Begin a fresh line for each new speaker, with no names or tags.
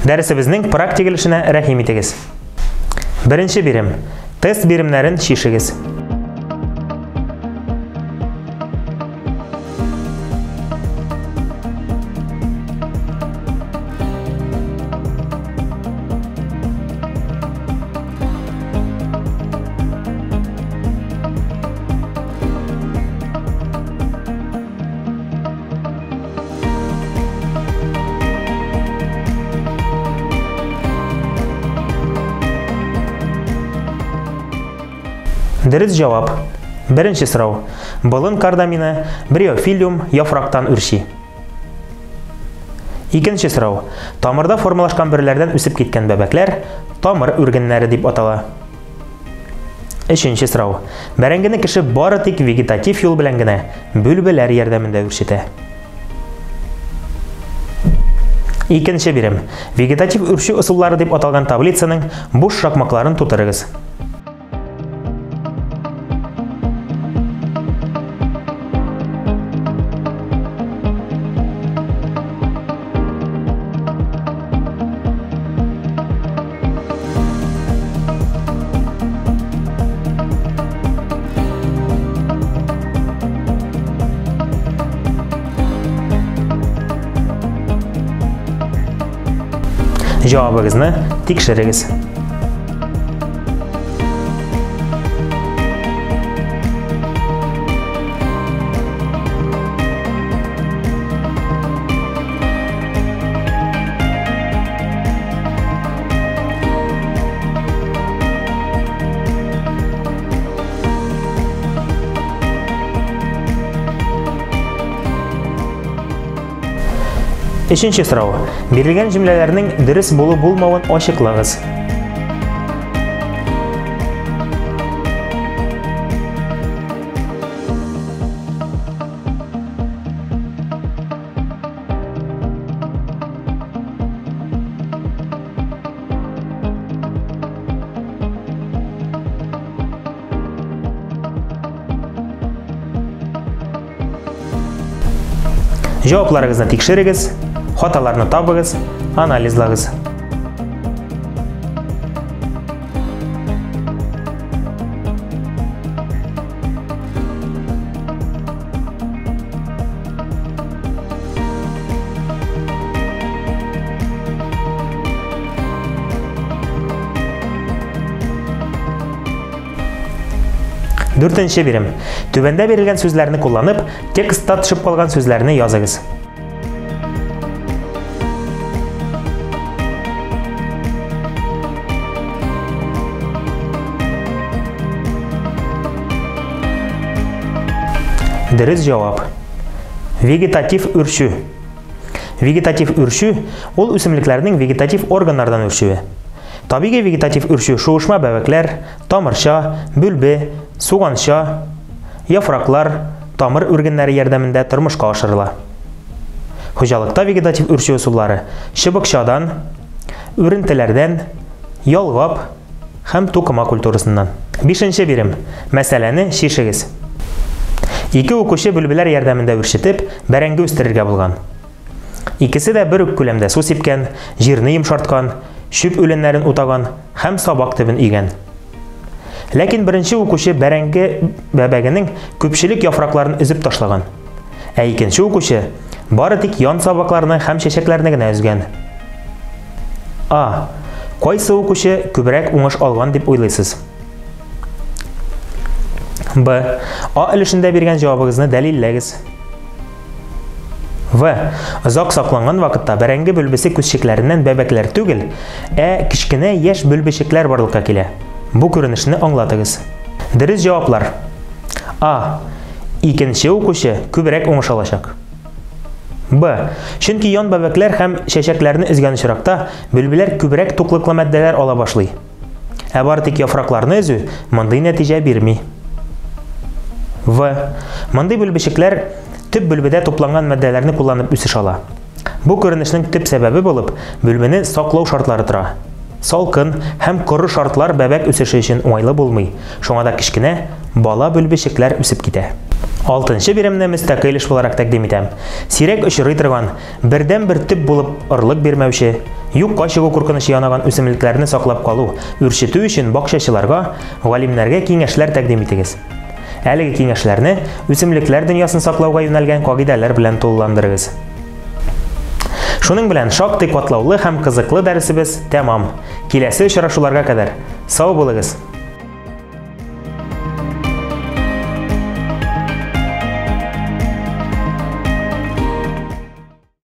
Дәресебезнең практик өлешенә рәхим итегез. Беренче бирем. Тест биремнәрен чишегез. Дөрес җавап. Беренче сорау. Болын кардамины бриофилиум яфрактан үрчи. Икенче сорау. Тамырда формалашкан бөреләрдән үсеп киткән бәбәкләр тамыр үргеннәре дип атала. Өченче сорау. Бәрәңгене кеше бары тик вегетатив юл белән генә, бүлбеләр ярдәмендә үрчетә. Икенче бирем. Вегетатив үрчү ысуллары дип аталган таблицаның буш шакмакларын тутырыгыз. Җавабыгызны тикшерегез. Өченче сорау. Бирелгән җөмләләрнең дөрес булу-булмавын ачыклагыз. Җавапларыгызны тикшерегез, хаталарны табыгыз, анализлагыз. Дүртенче бирем. Түбәндә бирелгән сүзләрне кулланып, текстта төшеп калган сүзләрне языгыз. Дөрес җавап. Вегетатив үрчү. Вегетатив үрчү ул үсемлекләрнең вегетатив органнардан үрчүе. Табигый вегетатив үрчү шуышма бәбәкләр, тамырча, бүлбе, суганча, яфраклар, тамыр үргеннәре ярдәмендә тормышка ашырыла. Хуҗалыкта вегетатив үрчү ысуллары чыбыкчадан, үрентеләрдән, ялгап һәм тукыма культурасыннан. Бишенче бирем. Мәсьәләне чишегез. Ике укучы бүлбеләр ярдәмендә үрчетеп, бәрәңге үстерергә булган. Икесе дә бер үк күләмдә су сипкән, җирне йомшарткан, чүп үләннәрен утаган һәм сабак төбен өйгән. Ләкин беренче укучы бәрәңге бәбәгенең күпчелек яфракларын өзеп ташлаган. Ә икенче укучы бары тик ян сабакларны һәм чәчәкләрне генә өзгән. А. Кайсы укучы күбрәк уңыш алган дип уйлыйсыз? Б. А өлешендә биргән җавабыгызны дәлилләгез. В. Озак сакланган вакытта бәрәңге бүлбесе күзчекләреннән бәбәкләр түгел, ә кечкенә яшь бүлбечекләр барлыкка килә. Бу күренешне аңлатыгыз. Дөрес җаваплар. А. Икенче укучы күбрәк уңыш алачак. Б. Чөнки ян бәбәкләр һәм чәчәкләрне өзгән очракта бүлбеләр күбрәк туклыклы матдәләр ала башлый. Ә бары тик яфракларны өзү мондый нәтиҗә бирми. В. Мондый бүлбечекләр төп бүлбедә тупланган матдәләрне кулланып үсеш ала. Бу күренешнең төп сәбәбе булып бүлбене саклау шартлары тора. Салкын һәм коры шартлар бәбәк үсеше өчен уңайлы булмый. Шуңа да кечкенә бала бүлбечекләр үсеп китә. Алтынчы биремне мөстәкыйль эш буларак тәкъдим итәм. Сирәк очрый торган, бердән-бер төп булып орлык бирмәүче, Юкка чыгу куркынычы янаган үсемлекләрне саклап калу, үрчетү өчен бакчачыларга, галимнәргә киңәшләр тәкъдим итегез. Әлеге киңәшләрне үсемлекләр дөньясын саклауга юнәлгән кагыйдәләр белән тулыландырыгыз. Шуның белән шактый катлаулы һәм кызыклы дәресебез тәмам. Киләсе очрашуларга кадәр сау булыгыз!